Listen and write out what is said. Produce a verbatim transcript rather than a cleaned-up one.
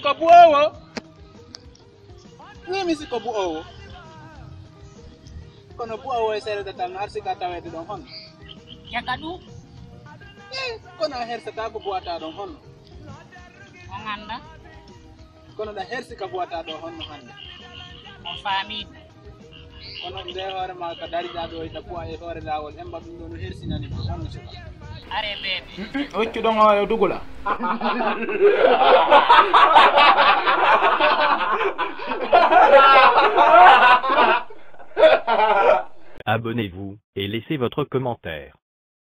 Ko bu'oowo. Wi mi si ko bu'oowo. Kono bu'oowo e seerede tan, har sika taweede ɗon honno? Jaga ɗum. Eh, kono a hersataa ko bu'ataa ɗon honno? On annda. Kono ɗa hersi ka bu'ataa ɗo honno hannde? On faamii. Kono nde hoore ma ka dariɗaa ɗo ita bu'a e hoore laawol, emba ɗum ɗo no hersinani ma honno suka? Are beebi. Hoccu ɗon o dugula. Abonnez-vous et laissez votre commentaire.